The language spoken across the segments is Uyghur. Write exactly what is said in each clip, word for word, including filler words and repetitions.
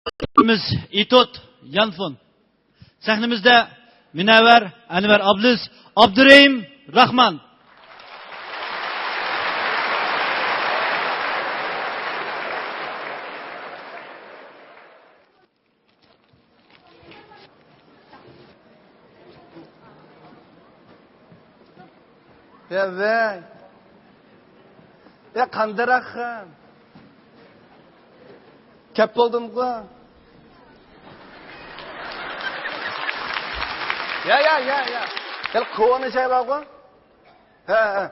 ئىتوت يانفون. سەھنىمىزدە مۇنەۋۋەر ئەنۋەر ئابلىز، ئابدۇرېھىم راخمان. يا ۋەي. يا قانداق خان؟ كەپ بولدۇمغۇ. يا، يا، يا، يا. يا قوۋۇنى شەي بارغۇ. ھە، ھە.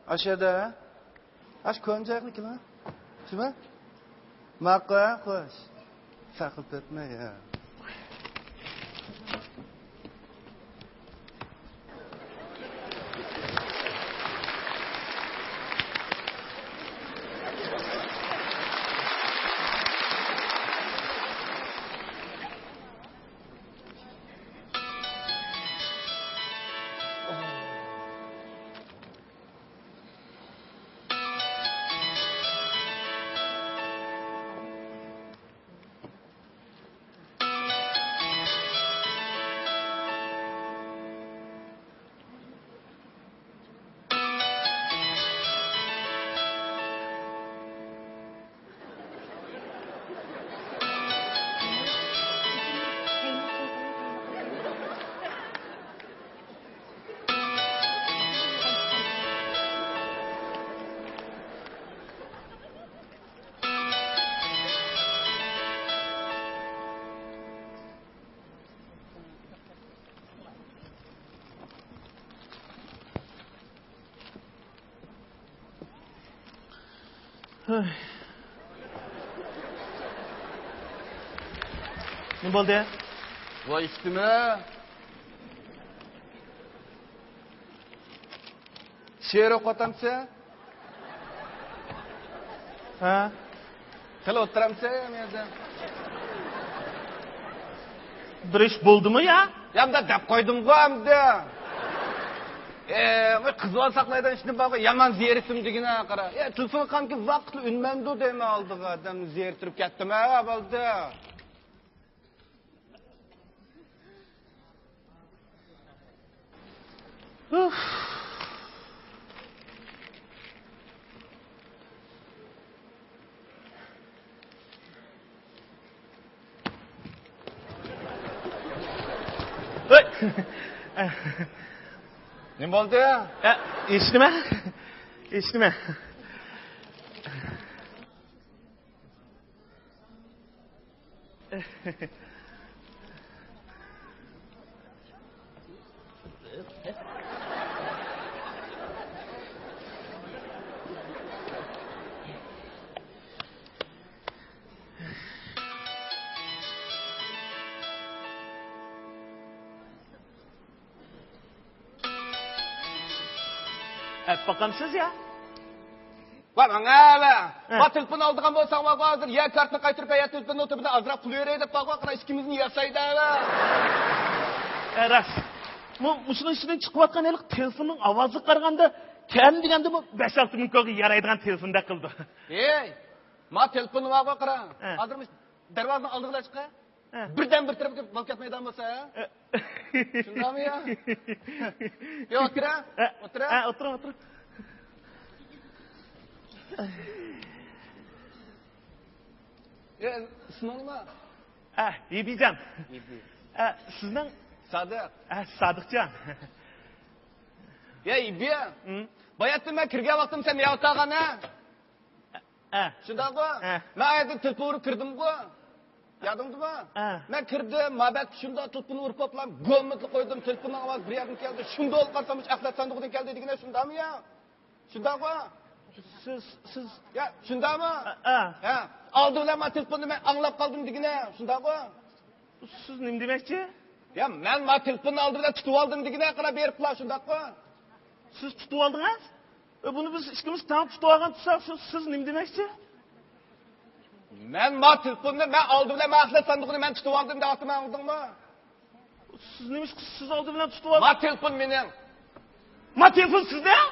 ئاشۇ يەردە، ھە؟ ئاشۇ كونا جايلىكىما؟ شۇما؟ ماقۇل، خوش. ساقىت ئۆتمە، يا. نېمە بولدى؟ ۋاي ئىشتىمە. شېئىر ئوقۇۋاتامسەن؟ ھە؟ خېلى ئولتۇرامسەن يەنە يەردە؟ بىر ئىش بولدىمۇ يا؟ يا، مۇنداق دەپ قويدۇمغۇ ئەمدى. ئە، قىز بالا ساقلايدىغان ئىشنى بارغۇ، يامان زېرىكتىم دېگىنە قارا. ئە، تېلېفون قانكى ۋاقىتلا ئۈنمەمدۇ دەيمەن ئالدىغا، ئادەم زېرىكتۈرۈپ كەتتىم ھە بولدى. ھەي! نېمە بولدى؟ ئە، ھېچنېمە. ھېچنېمە. ئەپ باقامسىز يا؟ ۋا ماڭا ۋە. ھە. ۋا تېلېفون ئالىدىغان بولساڭ ۋا ھازىر يا كارتىنى قايتۇرۇپ يا تېلېفون نوتىمىزنى ئازراق پۇل بېرەي دەپ بارغۇ، قاراڭ ئىككىمىزنى ياسايدۇ ۋە. ئە، راست. بۇ، مۇشۇنىڭ ئىچىدىن چىقىۋاتقان ھېلىقى تېلېفوننىڭ ئاۋازىغا قارىغاندا كەم دېگەندىمۇ بەش ئالتە مىڭ كويغا يارايدىغان تېلېفوندەك قىلىدۇ. ھەي، ما تېلېفون بارغۇ، قاراڭ. ھە. ھازىر مۇش دەرۋازىنىڭ ئالدىغا چىقە. ھە. بىردەم بىر تەرەپكە بولۇپ كەتمەيدىغان بولسا، ھە؟ ھە. شۇنداقمۇ يا؟ يا، ئولتۇرە. ھە. ئولتۇرە. ھە، ئولتۇرۇڭ، ئولتۇرۇڭ. يا، ئىسمىڭ نېمە؟ ھە، ھېبىجان. ھېبى. ھە، سىزنىڭ؟ سادىق. ھە، سادىقجان. يا، ھېبى. ھىم؟ باياتتىن مەن كىرگەن ۋاقتىم سەن يەۋاتالغان ھە؟ ئە. شۇنداققۇ؟ ئە. مەن ئايەردىن تېلېفون ئۇرۇپ كىردىمغۇ. يادىڭدىمۇ؟ ئە. مەن كىردىم، مابەتتە شۇنداق تېلېفون ئۇرۇپ بولۇپلا، گومىتلا قويدۇم، تېلېفوننىڭ ئاۋازى بىر يەردىن كەلدى، شۇنداق قارىسام، ئەخلەت ساندۇقىدىن كەلدى دېگىنە، شۇنداقمۇ يا؟ شۇنداققۇ؟ سىز، سىز يا، شۇنداقمۇ؟ ئە، ئە. ھە. ئالدى بىلەن مانا تېلېفوننى مەن ئاڭلاپ قالدىم دېگىنە، شۇنداققۇ؟ سىز نېمە دېمەكچى؟ يا، مەن مانا تېلېفوننى ئالدى بىلەن تۇتۇۋالدىم دېگىنە، قارا بېرىپلا، شۇنداققۇ؟ سىز تۇتۇۋالدىڭىز؟ ئە، بۇنى بىز ئىككىمىز تەڭ تۇتۇۋالغان تۇرساق، سىز، سىز نېمە دېمەكچى؟ مەن ما تېلېفوننى، مەن ئالدى بىلەن ما ئەخلەت ساندۇقىنى مەن تۇتۇۋالدىم دەۋاتىمەن، ئاڭلىدىڭمۇ؟ سىز نېمىشقا سىز ئالدى بىلەن تۇتۇۋال- ما تېلېفون مېنىڭ. ما تېلېفون سىزنىڭ؟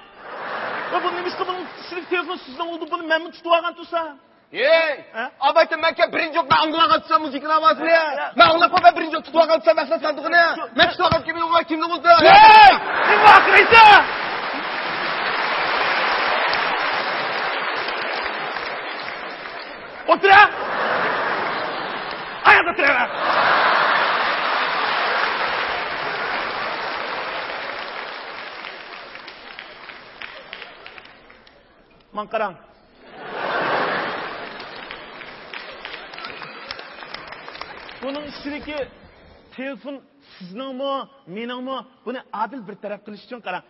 ۋە بۇ نېمىشقا بۇنىڭ ئىچىدىكى تېلېفون سىزنىڭ بولدى، بۇنى مەنمۇ تۇتۇۋالغان تۇرسام؟ ھەي! ھە؟ ئابايتىم، مەن كەپ بىرىنچى ئوقتا ئاڭلىۋالغانسەن مۇزىكىنىڭ ئاۋازىنى. ھە؟ مەن ئاڭلاپ قويماي بىرىنچى ئوقتا تۇتۇۋالغانسەن مەخسەت ساندۇقىنى. شۇ، مەن تۇتۇۋالغان كىم ئوڭغا كىمنى بولدى؟ ھەي! نېمە ئاقىرىسەن؟ ئولتۇرە! ئاياققا تۇرە! ماڭا قاراڭ. بۇنىڭ ئىچىدىكى تېلېفون سىزنىڭمۇ، مېنىڭمۇ؟ بۇنى ئادىل بىر تەرەپ قىلىش ئۈچۈن قاراڭ.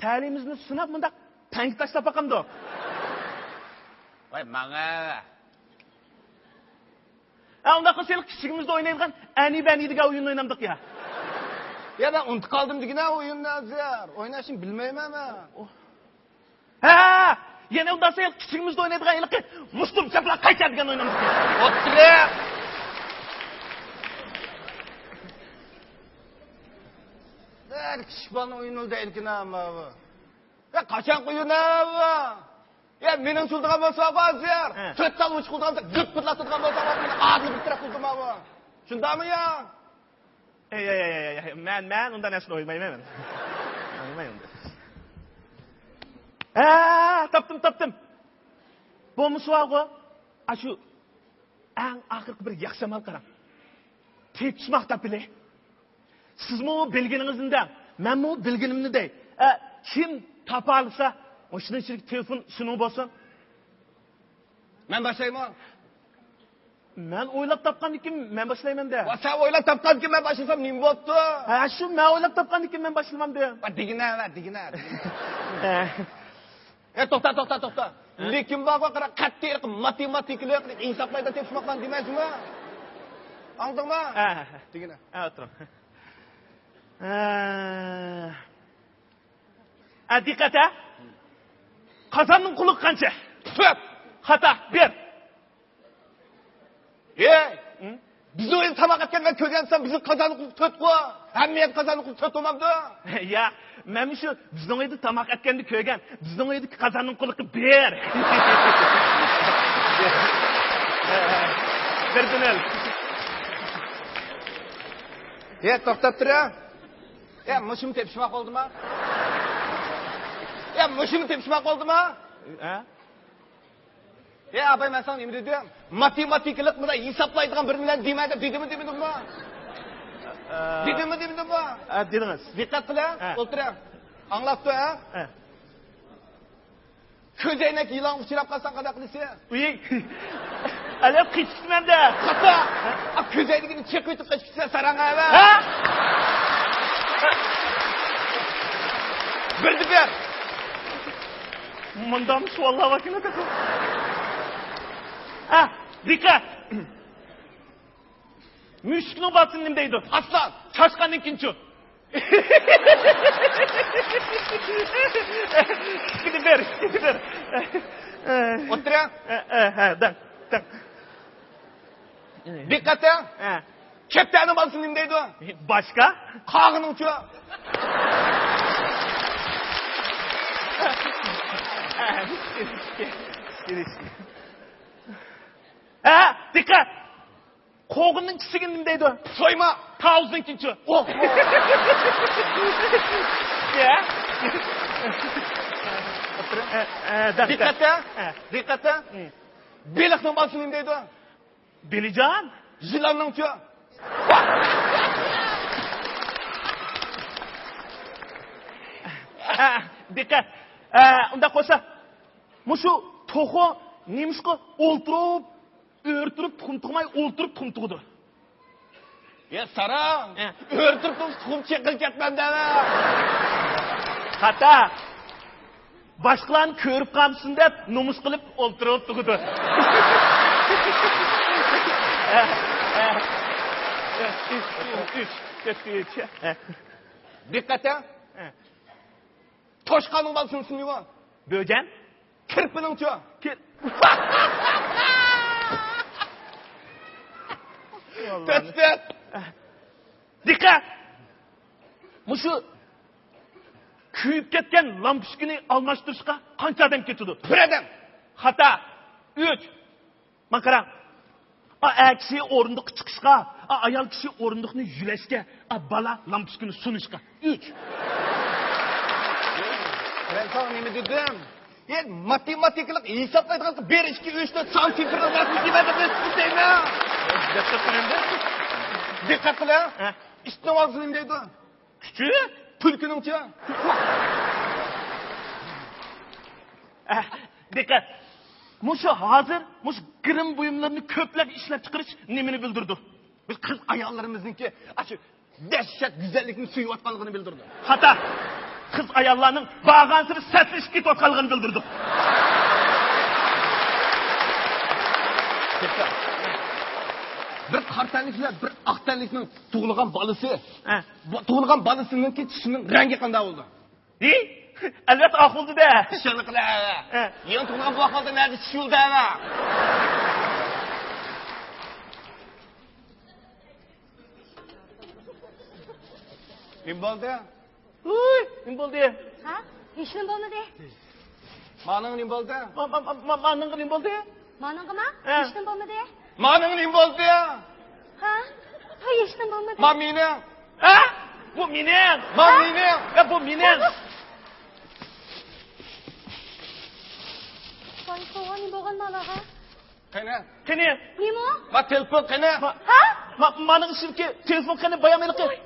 تەلىيىمىزنى سىناپ مۇنداق پەڭگە تاشلاپ باقامدۇ؟ ۋاي، ماڭە. ھە، ئۇنداق قىلسا، ھېلىقى كىچىكىمىزدە ئوينايدىغان ئەنى بەنى دېگەن ئويۇننى ئوينامدۇق يا. يا، مەن ئۇنتۇپ قالدىم دېگىنە ئويۇننى ھازىر. ئويناشنى بىلمەيمەن مەن. ھە، يەنە ئۇنداق قىلسا، ھېلىقى كىچىكىمىزدە ئوينايدىغان ھېلىقى مۇشتۇم چاپلا قايچا دېگەن ئوينامدۇق يا. ئوتتۇرا. ھەر كىچىك بالىنىڭ ئويۇنى دەيدىكىن ھە، ماۋۇ. يا، قاچان قويۇن ھە، ماۋۇ؟ يا، مېنىڭ چۇلدىغان بولسا ھازىر. ھە. تۆت تال ئۇچ قىلغاندا گىپ پىتلاتىدىغان بولسا، مېنى ئادىل بىر تەرەپ قىلدىم ھاۋا. شۇنداقمۇ يا؟ ئەي، ئەي، ئەي، ئەي، ئەي، مەن، مەن ئۇنداق نەرسىنى ئوينىمايمەن مەن. ئوينىمايمەن ئۇنداق. ھە، تاپتىم، تاپتىم. بولمىسا بارغۇ. ئاشۇ ئەڭ ئاخىرقى بىر ياخشى ئامال قاراڭ. تېپىشماق تاپىلى. سىزمۇ بىلگىنىڭىزنى دەڭ، مەنمۇ بىلگىنىمنى دەي. ئە، كىم تاپالىسا، مۇشۇنىڭ ئىچىدىكى تېلېفون شۇنىڭ بولسۇن. مەن باشلايمۇ؟ مەن ئويلاپ تاپقاندىن كېيىن مەن باشلايمەن دە. ۋا، سەن ئويلاپ تاپقاندىن كېيىن مەن باشلىسام نېمە بوپتۇ؟ ھە، شۇ مەن ئويلاپ تاپقاندىن كېيىن مەن باشلىمامدۇ. ۋا، دېگىنە، ۋا، دېگىنە، دېگىنە. ھە. ئە، توختا، توختا، توختا. ھە؟ لېكىن بارغۇ، قارا، قەتئىي ماتېماتىكىلىق ھېسابلايدىغان تېپىشماقلارنى دېمەيسىزمۇ؟ ئاڭلىدىڭمۇ؟ ھە، ھە، ھە. دېگىنە. ھە، ئولتۇرۇڭ. ھە. ھە، دىققەت، ھە. قازاننىڭ قۇلىقى قانچە؟ تۆت. خاتا، بىر. ھەي! ھە؟ بىزنىڭ ئۆيدە تاماق ئەتكەندە مەن كۆرگەنسەن، بىزنىڭ قازاننىڭ قۇلىقى تۆت قۇ. ھەممە يەردە قازاننىڭ قۇلىقى تۆت بولمامدۇ؟ ياق، مەن شۇ بىزنىڭ ئۆيدە تاماق ئەتكەندە كۆرگەن. بىزنىڭ ئۆيدىكى قازاننىڭ قۇلىقى بىر. بىر دېنىل. ھە، توختاپ تۇر ھە. ھە، مۇشۇمۇ تېپىشماق بولدىما؟ ھە، مۇشۇمۇ تېپىشماق بولدىما؟ ھە؟ ھە، ئاباي، مەن ساڭا نېمە دېدىم؟ ماتېماتىكىلىق بىلەن ھېسابلايدىغان بىر نېمىلەرنى دېمە دەپ دېدىممۇ، دېمىدىممۇ؟ ئە، دېدىممۇ، دېمىدىممۇ؟ ئە، دېدىڭىز. دىققەت قىل ھە. ھە. ئولتۇر ھە. ئاڭلاپ تۇر ھە. ھە. كۆزەينەك يىلانغا ئۇچراپ قالساڭ قانداق قىلىسەن؟ ئۇي. ئەلەپ قېچىپتىمەن دە. خاتا. ھە؟ ئا، كۆزەينىكىنى چېقىۋېتىپ قېچىپ كېتىسەن ساراڭ ھە. ھە؟ بىردە بىر. مۇنداقمۇ سوئاللار باركەن. ھە، دىققەت. مۈشۈكنىڭ بالىسىنى نېمە دەيدۇ؟ ئاسلان. چاشقاندىن كېيىنچۇ؟ ئىككىدە بىر، ئىككىدە بىر. ئولتۇرۇڭ. ھە، ھە، ھە، دەڭ، دەڭ. دىققەت ھە. ھە. كەپتەرنىڭ بالىسى نېمە دەيدۇ؟ باشقا؟ قاغىنىڭچۇ؟ ھە، دىققەت. قوغۇننىڭ كىچىكىنى نېمە دەيدۇ؟ سويما. تاۋۇزنىڭكىنچۇ؟ ئوھ. يا. ئە، ئە، دەپ، دىققەت دەپ. ھە. دىققەت ھە. ھە. بېلىقنىڭ بالىسى نېمە دەيدۇ؟ بېلىجان. يىلاننىڭچۇ؟ ھە، دىققەت. ھە، ئۇنداق بولسا، مۇشۇ توخۇ نېمىشقا ئولتۇرۇپ ئۆرە تۇرۇپ تۇخۇم تۇغماي، ئولتۇرۇپ تۇخۇم تۇغىدۇ. يا ساراڭ، ھە. ئۆرە تۇرۇپ تۇغسا تۇخۇم چېقىلىپ كەتمەمدۇ؟ خاتا. باشقىلارنى كۆرۈپ قالمىسۇن دەپ نومۇس قىلىپ ئولتۇرۇپ تۇغىدۇ. ھە، ھە. ئۈچ، ئۈچ، ئۈچ، ئۈچ. ھە. دىققەت ھە. ھە. توشقاننىڭ بالىسىنىڭ ئىسمى نېمە؟ بۆجەن. كىرپىنىڭچۇ؟ كىر-، تۆت، تۆت. دىققەت! مۇشۇ كۆيۈپ كەتكەن لامپۇچكىنى ئالماشتۇرۇشقا قانچە ئادەم كېتىدۇ؟ بىر ئادەم. خاتا. ئۈچ. ماڭا قاراڭ. ئا، ئەر كىشى ئورۇندۇققا چىقىشقا، ئا، ئايال كىشى ئورۇندۇقنى يۆلەشكە، ئا، بالا لامپۇچكىنى سۇنۇشقا. ئۈچ. مەن ساڭا نېمە دېدىم؟ يە، ماتېماتىكىلىق ھېسابلايدىغان بىر، ئىككى، ئۈچ، تۆت سان سىفىرنىڭ نەرسىنى دېمەيمەن دەيمەن. دىققەت قىلىڭ. دىققەت قىلىڭ. ھە. ئىتنىڭ ئاغزى نېمە دەيدۇ؟ كۈچى؟ تۈلكىنىڭچە؟ ئە، دىققەت. مۇشۇ ھازىر، مۇشۇ گىرىم بۇيۇملىرىنى كۆپلەپ ئىشلەپ چىقىرىش نېمىنى بىلدۈرىدۇ؟ بىز قىز ئاياللىرىمىزنىڭكى ئاشۇ دەھشەت گۈزەللىكنى سۆيۈۋاتقانلىقىنى بىلدۈرىدۇ. خاتا. قىز ئاياللارنىڭ بارغانسېرى سەتلىشىپ كېتىۋاتقانلىقىنى بىلدۈرىدۇ. بىر قارا تەنلىك بىلەن بىر ئاق تەنلىكنىڭ تۇغۇلغان بالىسى. ھە. بۇ تۇغۇلغان بالىسىنىڭكى چىشىنىڭ رەڭگى قانداق بولىدۇ؟ ھى؟ ئەلۋەتتە ئاق بولىدۇ-دە. ئىشەنمە قىلە. ھە. يېڭى تۇغۇلغان بۇ ئەھۋالدا نەدە چىش يولدا ھەمە؟ نېمە بولدى؟ ھۇي، نېمە بولدى؟ ھە؟ ھېچنېمە بولمىدى. مانىڭ نېمە بولدى؟ ما، ما، ما، ما، مانىڭغا نېمە بولدى؟ مانىڭغىمۇ؟ ھە. ھېچنېمە بولمىدى. مانىڭ نېمە بولدى؟ ھە؟ ھە، ھېچنېمە بولمىدى. ما مېنىڭ. ھە؟ بۇ مېنىڭ. ما ھە؟ مېنىڭ. ھە، بۇ مېنىڭ. ۋاي، قوغان نېمە بولغان مالاغا؟ قېنى؟ قېنى؟ نېمە؟ ما تېلېفون قېنى؟ ما، ھە؟ ما، مانىڭ ئىچىدىكى تېلېفون قېنى؟ بايام ھېلىقى ۋاي.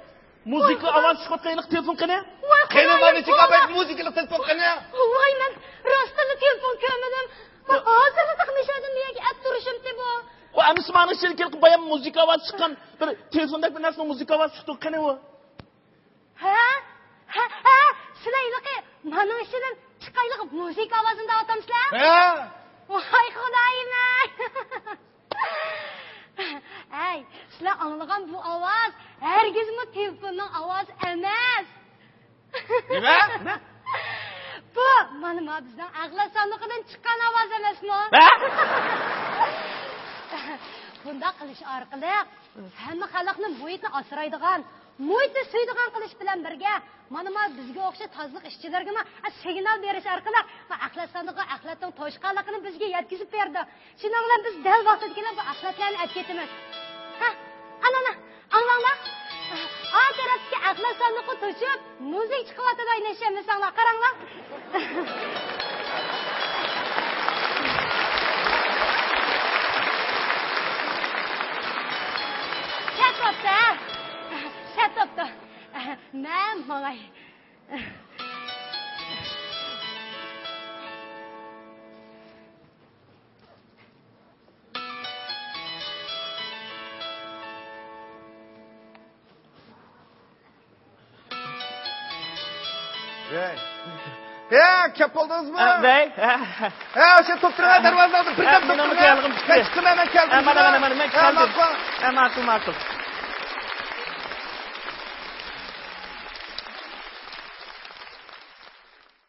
مۇزىكا ۋاي، ئاۋازى چىقىۋاتقان ھېلىقى تېلېفون قېنى؟ ۋاي، قېنى، قۇدايىم، مانا چىقىپ قالدى. مۇزىكىلىق تېلېفون قېنى؟ ۋاي، مەن راستتىنلا تېلېفون كۆرمىدىم. ۋاي، ھازىرلا تېخى مۇشۇ يەردىن بۇ يەرگە ئەپ تۇرۇشۇمتى بۇ. ۋاي، ئەمىسە مانىڭ ئىچىدىكى ھېلىقى بايام مۇزىكا ئاۋازى چىققان بىر تېلېفوندەك بىر نەرسىنىڭ مۇزىكا ئاۋازى چىقتى قېنى ئۇ؟ ھە؟ ھە، ھە، سىلەر ھېلىقى مانىڭ ئىچىدىن چىققان ھېلىقى مۇزىكا ئاۋازىنى دەۋاتامسىلەر؟ ھە. ۋاي خۇدايىم-ئەي! ئەي، سىلەر ئاڭلىغان بۇ ئاۋاز ھەرگىزمۇ تېلېفوننىڭ ئاۋازى ئەمەس. نېمە؟ بۇ مانا، مانا بىزنىڭ ئەخلەت ساندۇقىدىن چىققان ئاۋاز ئەمەسمۇ؟ ھە؟ بۇنداق قىلىش ئارقىلىق ھەممە خەلقنى مۇھىتنى ئاسرايدىغان، مۇھىتنى سۆيىدىغان قىلىش بىلەن بىرگە، مانا، مانا بىزگە ئوخشاش تازىلىق ئىشچىلىرىگىمۇ سىگنال بېرىش ئارقىلىق، ما ئەخلەت ساندۇقى ئەخلەتنىڭ توشقانلىقىنى بىزگە يەتكۈزۈپ بېرىدۇ. شۇنىڭ بىلەن بىز دەل ۋاقتىدا كېلىپ بۇ ئەخلەتلەرنى ئەپ كېتىمىز. ھە، ئانا، ئانا، ئاڭلاڭلار. ئا تەرەپتىكى ئەخلەت ساندۇقى توشۇپ، مۇزىكا چىقىۋاتىدۇ، ئاينەشەممىسەڭلار، قاراڭلار. شەت بوپتۇ، ھە؟ شەت بوپتۇ. مەن ماڭاي. ۋەي. ھە، كەپ بولدىڭىزمۇ؟ ھە، ۋەي. ھە. ھە، شۇ توپ تۇرغان دەرۋازىنىڭ ئالدىدا بىردەم توپ تۇرغان. مېنىڭمۇ كەلگۈم چىقتى. مەن چىقتىم، مەن كەلدىم. ھە، مانا، مانا، مەن كەلدىم. ماقۇل. ھە، ماقۇل، ماقۇل.